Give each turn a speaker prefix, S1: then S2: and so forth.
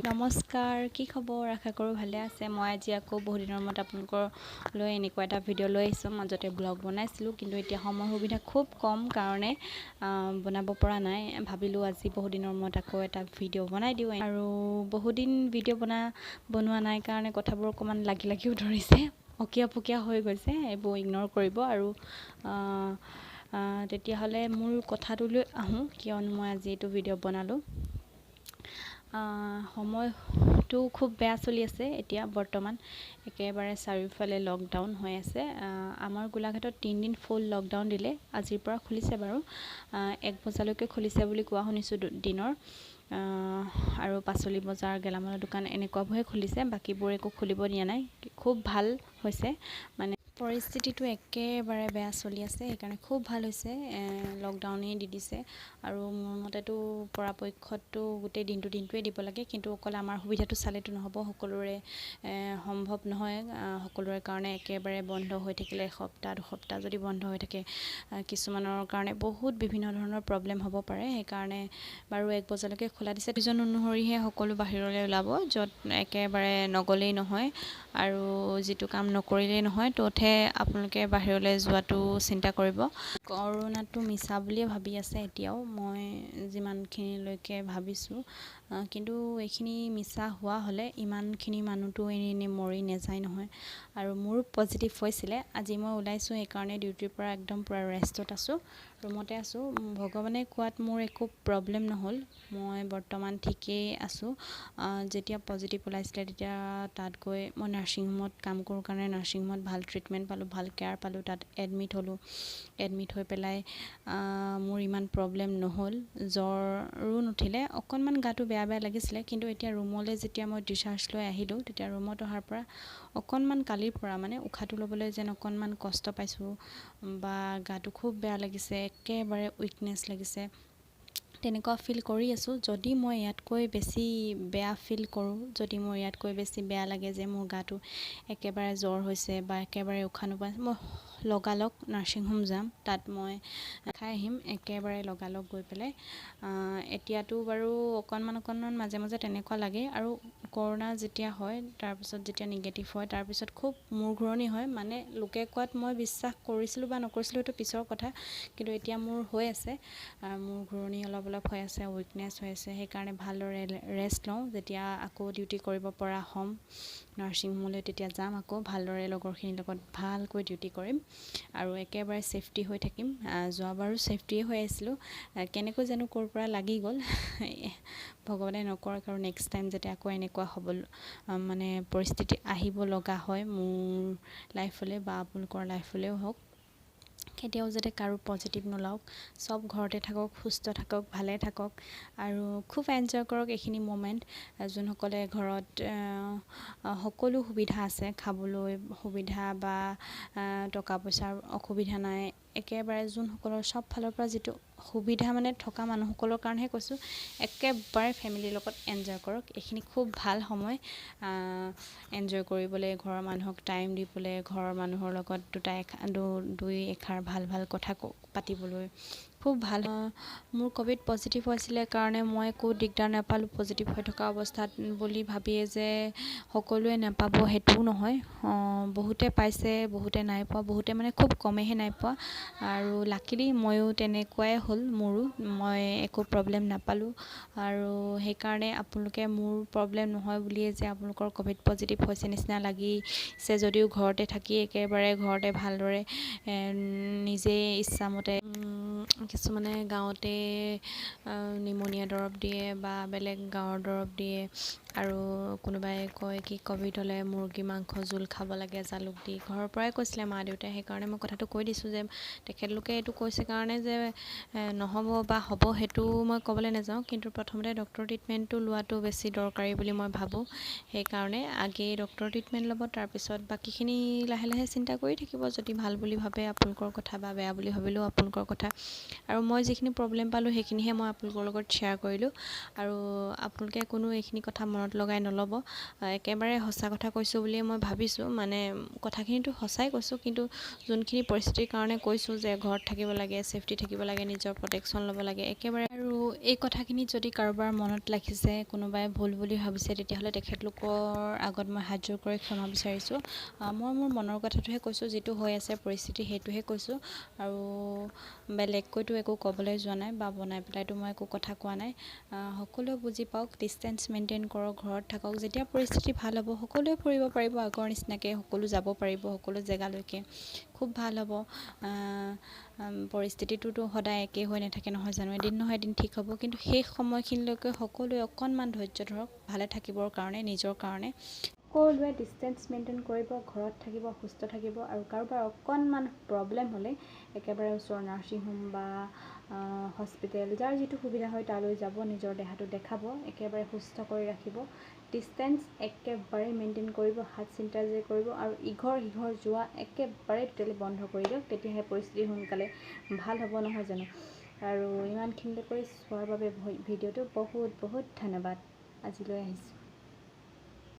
S1: নমস্কাৰ, কি খবৰ? আশা কৰোঁ ভালে আছে। মই আজি আকৌ বহুদিনৰ মূৰত আপোনালোকলৈ এনেকুৱা এটা ভিডিঅ' লৈ আহিছোঁ। মাজতে ব্লগ বনাইছিলোঁ, কিন্তু এতিয়া সময় সুবিধা খুব কম কাৰণে বনাব পৰা নাই। ভাবিলোঁ আজি বহুদিনৰ মূৰত আকৌ এটা ভিডিঅ' বনাই দিওঁ। আৰু বহুদিন ভিডিঅ' বনোৱা নাই কাৰণে কথাবোৰ অকণমান লাগি লাগিও ধৰিছে, অকীয়া পকীয়া হৈ গৈছে, এইবোৰ ইগন'ৰ কৰিব। আৰু তেতিয়াহ'লে মূল কথাটোলৈ আহোঁ, কিয়নো মই আজি এইটো ভিডিঅ' বনালোঁ। সময়টো খুব বেয়া চলি আছে এতিয়া বৰ্তমান, একেবাৰে চাৰিওফালে লকডাউন হৈ আছে। আমাৰ গোলাঘাটত 3 দিন ফুল লকডাউন দিলে। আজিৰ পৰা খুলিছে বাৰু, 1 বজালৈকে খুলিছে বুলি কোৱা শুনিছোঁ দিনৰ। আৰু পাচলি বজাৰ, গেলামালৰ দোকান এনেকুৱাবোৰহে খুলিছে, বাকীবোৰ একো খুলিব দিয়া নাই। খুব ভাল হৈছে, মানে পৰিস্থিতিটো একেবাৰে বেয়া চলি আছে, সেইকাৰণে খুব ভাল হৈছে লকডাউনেই দি দিছে। আৰু মোৰ মতেতো পৰাপক্ষততো গোটেই দিনটো দিনটোৱে দিব লাগে, কিন্তু অকল আমাৰ সুবিধাটো চালেতো নহ'ব, সকলোৰে সম্ভৱ নহয়। সকলোৰে কাৰণে একেবাৰে বন্ধ হৈ থাকিলে, এসপ্তাহ 2 সপ্তাহ যদি বন্ধ হৈ থাকে, কিছুমানৰ কাৰণে বহুত বিভিন্ন ধৰণৰ প্ৰব্লেম হ'ব পাৰে। সেইকাৰণে বাৰু 1 বজালৈকে খোলা দিছে। প্ৰয়োজন অনুসৰিহে সকলো বাহিৰলৈ ওলাব, য'ত একেবাৰে নগ'লেই নহয় আৰু যিটো কাম নকৰিলেই নহয়, ত'তহে আপোনালোকে বাহিৰলৈ যোৱাটো চিন্তা কৰিব। কৰোণাটো মিছা বুলিয়ে ভাবি আছে এতিয়াও, মই যিমানখিনিলৈকে ভাবিছোঁ। কিন্তু এইখিনি মিছা হোৱা হ'লে ইমানখিনি মানুহটো এনেই এনেই মৰি নাযায় নহয়। আৰু মোৰো পজিটিভ হৈছিলে। আজি মই ওলাইছোঁ সেইকাৰণে ডিউটিৰ পৰা একদম পূৰা ৰেষ্টত আছোঁ, ৰুমতে আছোঁ। ভগৱানে কোৱাত মোৰ একো প্ৰব্লেম নহ'ল, মই বৰ্তমান ঠিকেই আছোঁ। যেতিয়া পজিটিভ ওলাইছিলে, তেতিয়া তাত গৈ মই নাৰ্ছিং হোমত কাম কৰোঁ কাৰণে নাৰ্ছিং হোমত ভাল ট্ৰিটমেণ্ট পালোঁ, ভাল কেয়াৰ পালোঁ। তাত এডমিট হ'লোঁ। এডমিট হৈ পেলাই মোৰ ইমান প্ৰব্লেম নহ'ল, জ্বৰো নুঠিলে, অকণমান গাটো বেয়া বেয়া লাগিছিলে। কিন্তু এতিয়া ৰুমলৈ যেতিয়া মই ডিচাৰ্জ লৈ আহিলোঁ, তেতিয়া ৰুমত অহাৰ পৰা অকণমান কালিৰ পৰা মানে উশাহটো ল'বলৈ যেন অকণমান কষ্ট পাইছোঁ বা গাটো খুব বেয়া লাগিছে, একেবাৰে উইকনেছ লাগিছে, তেনেকুৱা ফিল কৰি আছোঁ। যদি মই ইয়াতকৈ বেছি বেয়া ফিল কৰোঁ, যদি মোৰ ইয়াতকৈ বেছি বেয়া লাগে যে মোৰ গাটো একেবাৰে জ্বৰ হৈছে বা একেবাৰে উশাহ নোপোৱা, মই লগালগ নাৰ্ছিং হোম যাম, তাত মই দেখাই আহিম একেবাৰে লগালগ গৈ পেলাই। এতিয়াতো বাৰু অকণমান অকণমান মাজে মাজে তেনেকুৱা লাগে। আৰু কৰোণা যেতিয়া হয়, তাৰপিছত যেতিয়া নিগেটিভ হয়, তাৰপিছত খুব মূৰ ঘূৰণি হয়। মানে লোকে কোৱাত মই বিশ্বাস কৰিছিলোঁ বা নকৰিছিলোঁ, সেইটো পিছৰ কথা, কিন্তু এতিয়া মোৰ হৈ আছে, মূৰ ঘূৰণি অলপ অলপ হৈ আছে, উইকনেছ হৈ আছে। সেইকাৰণে ভালদৰে ৰেষ্ট লওঁ। যেতিয়া আকৌ ডিউটি কৰিব পৰা হ'ম নাৰ্ছিং হোমলৈ, তেতিয়া যাম আকৌ ভালদৰে লগৰখিনিৰ লগত ভালকৈ ডিউটি কৰিম আৰু একেবাৰে ছেফটি হৈ থাকিম। যোৱাবাৰো ছেফটিয়ে হৈ আছিলোঁ, কেনেকৈ জানো ক'ৰ পৰা লাগি গ'ল। ভগৱানে নকৰক আৰু নেক্সট টাইম যাতে আকৌ এনেকুৱা হ'ব মানে পৰিস্থিতি আহিব লগা হয় মোৰ লাইফলৈ বা আপোনালোকৰ লাইফলৈও হওক, কেতিয়াও যাতে কাৰো পজিটিভ নোলাওক। চব ঘৰতে থাকক, সুস্থ থাকক, ভালে থাকক আৰু খুব এনজয় কৰক এইখিনি মমেণ্ট। যোনসকলে ঘৰত সকলো সুবিধা আছে, খাবলৈ সুবিধা বা টকা পইচাৰ অসুবিধা নাই, একেবাৰে যোনসকলৰ চব ফালৰ পৰা যিটো সুবিধা মানে থকা মানুহসকলৰ কাৰণেহে কৈছোঁ, একেবাৰে ফেমিলিৰ লগত এনজয় কৰক। এইখিনি খুব ভাল সময় এনজয় কৰিবলৈ, ঘৰৰ মানুহক টাইম দিবলৈ, ঘৰৰ মানুহৰ লগত দুটা দুই এষাৰ ভাল ভাল কথা পাতিবলৈ খুব ভাল। মোৰ ক'ভিড পজিটিভ হৈছিলে কাৰণে মই একো দিগদাৰ নাপালোঁ পজিটিভ হৈ থকা অৱস্থাত বুলি ভাবিয়ে যে সকলোৱে নাপাব সেইটোও নহয়। বহুতে পাইছে, বহুতে নাই পোৱা, বহুতে মানে খুব কমেইহে নাই পোৱা। আৰু লাকিলি ময়ো তেনেকুৱাই হ'ল মোৰো, মই একো প্ৰব্লেম নাপালোঁ। আৰু সেইকাৰণে আপোনালোকে মোৰ প্ৰব্লেম নহয় বুলিয়ে যে আপোনালোকৰ ক'ভিড পজিটিভ হৈছে নিচিনা লাগিছে যদিও ঘৰতে থাকি একেবাৰে ঘৰতে ভালদৰে নিজেই ইচ্ছামতে, কিছুমানে গাঁৱতে নিমনিয়া দৰৱ দিয়ে বা বেলেগ গাঁৱৰ দৰৱ দিয়ে আৰু কোনোবাই কয় কি ক'ভিড হ'লে মুৰ্গী মাংস জোল খাব লাগে জালুক দি, ঘৰৰ পৰাই কৈছিলে মা দেউতাই। সেইকাৰণে মই কথাটো কৈ দিছোঁ যে তেখেতলোকে এইটো কৈছে কাৰণে যে নহ'ব বা হ'ব, সেইটো মই ক'বলৈ নাযাওঁ, কিন্তু প্ৰথমতে ডক্টৰ ট্ৰিটমেণ্টটো লোৱাটো বেছি দৰকাৰী বুলি মই ভাবোঁ। সেইকাৰণে আগেয়ে ডক্টৰ ট্ৰিটমেণ্ট ল'ব, তাৰপিছত বাকীখিনি লাহে লাহে চিন্তা কৰি থাকিব, যদি ভাল বুলি ভাবে আপোনালোকৰ কথা বা বেয়া বুলি ভাবিলেও আপোনালোকৰ কথা। আৰু মই যিখিনি প্ৰব্লেম পালোঁ, সেইখিনিহে মই আপোনালোকৰ লগত শ্বেয়াৰ কৰিলোঁ। আৰু আপোনালোকে কোনো এইখিনি কথা মনত মনত লগাই নল'ব। একেবাৰে সঁচা কথা কৈছোঁ বুলিয়ে মই ভাবিছোঁ, মানে কথাখিনিতো সঁচাই কৈছোঁ, কিন্তু যোনখিনি পৰিস্থিতিৰ কাৰণে কৈছোঁ যে ঘৰত থাকিব লাগে, ছেফটি থাকিব লাগে, নিজৰ প্ৰটেকশ্যন ল'ব লাগে একেবাৰে। আৰু এই কথাখিনি যদি কাৰোবাৰ মনত লাগিছে, কোনোবাই ভুল বুলি ভাবিছে, তেতিয়াহ'লে তেখেতলোকৰ আগত মই হাতযোৰ কৰি ক্ষমা বিচাৰিছোঁ। মই মোৰ মনৰ কথাটোহে কৈছোঁ, যিটো হৈ আছে পৰিস্থিতি সেইটোহে কৈছোঁ, আৰু বেলেগকৈতো একো ক'বলৈ যোৱা নাই বা বনাই পেলাইতো মই একো কথা কোৱা নাই। সকলোৱে বুজি পাওক, ডিষ্টেঞ্চ মেইনটেইন কৰক, ঘৰত থাকক। যেতিয়া পৰিস্থিতি ভাল হ'ব সকলোৱে ফুৰিব পাৰিব, আগৰ নিচিনাকৈ সকলো যাব পাৰিব সকলো জেগালৈকে, খুব ভাল হ'ব। পৰিস্থিতিটোতো সদায় একেই হৈ নাথাকে নহয় জানো, এদিন নহয় এদিন ঠিক হ'ব। কিন্তু সেই সময়খিনিলৈকে সকলোৱে অকণমান ধৈৰ্য ধৰক, ভালে থাকিবৰ কাৰণে, নিজৰ কাৰণে। সকলোৱে ডিষ্টেঞ্চ মেইনটেইন কৰিব, ঘৰত থাকিব, সুস্থ থাকিব। আৰু কাৰোবাৰ অকণমান প্ৰব্লেম হ'লে একেবাৰে ওচৰৰ নাৰ্ছিং হোম বা হস্পিটেল, যাৰ যিটো সুবিধা হয় তালৈ যাব, নিজৰ দেহাটো দেখাব, একেবাৰে সুস্থ কৰি ৰাখিব। ডিষ্টেঞ্চ একেবাৰে মেইনটেইন কৰিব, হাত চেনিটাইজাৰ কৰিব, আৰু ইঘৰ সিঘৰ যোৱা একেবাৰে টোটেলি বন্ধ কৰি দিয়ক, তেতিয়াহে পৰিস্থিতি সোনকালে ভাল হ'ব নহয় জানো। আৰু ইমানখিনিলৈকে চোৱাৰ বাবে ভিডিঅ'টো বহুত বহুত ধন্যবাদ। আজিলৈ আহিছোঁ।